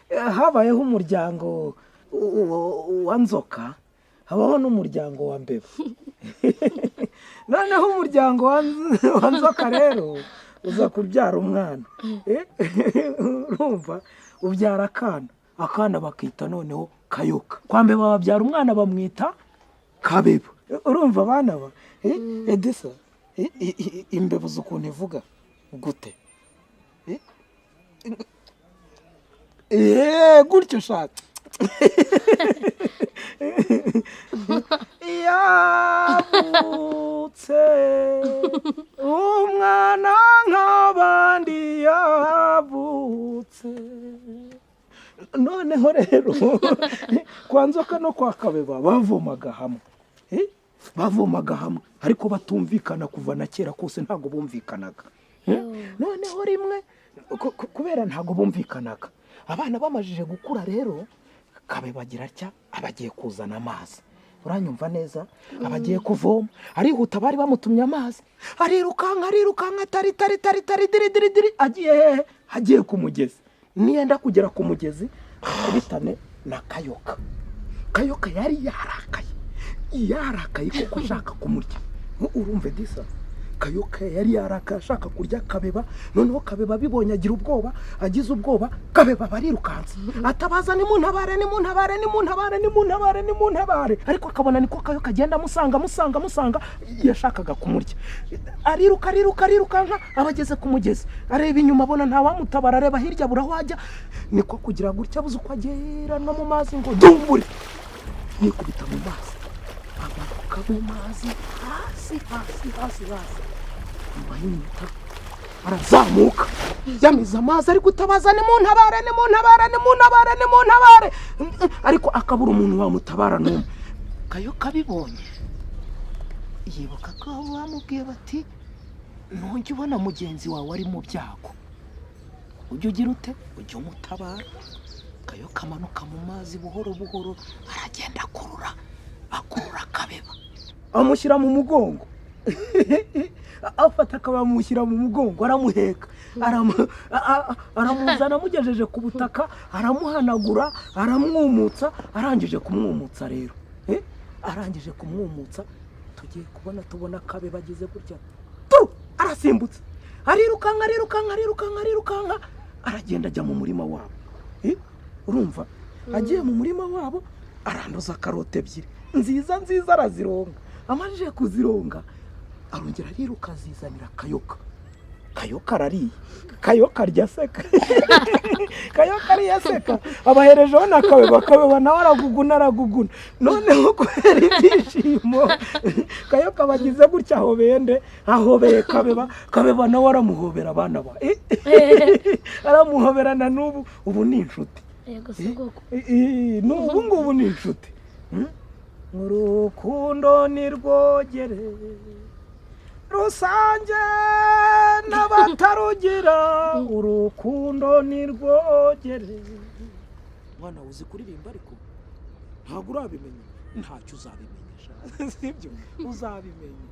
Habayeho umuryango wa Nzoka, habaho n'umuryango wa Mbeba. Noneho umuryango wa Nzoka rero uza kubyara umwana. Urumva, ubyara akana, akana bakita noneho Kayoka. Kwa Mbeba babyara umwana bamwita Kabeba. Urumva abana ba Edisa, imbeba uzi ukuntu ivuga gute? Gutyo ushaka yavutse umwana nk'abandi yavutse. Noneho rero kwa Nzoka no kwa Kabeba bavomaga hamwe. Bavomaga hamwe ariko batumvikana. Kuva na kera kose ntabwo bumvikanaga. Noneho rimwe kubera ntabwo bumvikanaga, abana bamajije gukura rero, Kabeba agira atya, aba agiye kuzana amazi. Uranyumva neza? Aba agiye kuvoma, arihuta, bari bamutumye amazi, arirukanka, arirukanka, tari tari tari tari, diri diri diri. Agiye hehe? Agiye ku mugezi. Niyenda kugera ku mugezi, akubitane na Kayoka. Kayoka yari yarakaye, yarakaye kuko ashaka kumurya. Urumve disa, Kayoka yari yarakaye ashaka kurya Kabeba. Noneho Kabeba abibonye agira ubwoba. Agize ubwoba, Kabeba barirukanse, atabaza: "Nimuntabare, nimuntabare, nimuntabare, nimuntabare, nimuntabare!" Ariko akabona niko Kayoka agenda amusanga, amusanga, amusanga, yashakaga kumurya. Ariruka, ariruka, arirukanka, aba ageze ku mugezi, areba inyuma abona ntawamutabara, areba hirya abura aho ajya. Niko kugira gutya, abuze uko agera no mu mazi ngo dumbure, yikubita mu mazi, amanuka mu mazi hasi, hasi, hasi, hasi. Nyuma y'iminota arazamuka, yamize amazi, ari gutabaza: "Nimuntabare, nimuntabare, nimuntabare, nimuntabare!" Ariko akabura umuntu wamutabara n'umwe. Kayoka abibonye yibuka ko bamubwiye bati: "Ntujya ubona mugenzi wawe ari mu byago, ujya ugira ute? Ujya umutabara." Kayoka amanuka mu mazi buhoro buhoro, aragenda akurura, akurura Akabeba, amushyira mu mugongo, afata akaba amushyira mu mugongo, aramuheka, aramuzana. Amugejeje ku butaka aramuhanagura, aramwumutsa. Arangije kumwumutsa rero, arangije kumwumutsa, tugiye kubona tubona Kabeba agize gutya tu, arasimbutse, arirukanka, arirukanka, arirukanka, arirukanka, aragenda ajya mu murima wabo. Urumva, agiye mu murima wabo aranduza karoti ebyiri nziza nziza, arazironga. Amajije kuzironga arongera ariruka, azizanira Kayoka. Kayoka arariye, Kayoka arya aseka, Kayoka ariye aseka, abaherejeho na Kabeba. Kabeba nawe araguguna, araguguna. Noneho kubera ibyishimo, Kayoka bagize gutya, ahobeye nde? Ahobeye Kabeba. Kabeba nawe aramuhobera. Abana ba aramuhobera, na n'ubu ubu ni inshuti. Yego, sogoko. N'ubu ngubu ni inshuti. Urukundo ni rwogere rusange n'abatarugira, urukundo ni rwogere. Mwana, uzi kuririmba ariko ntabwo urabimenya. Ntacyo, uzabimenya sha. Sibyo? Uzabimenya.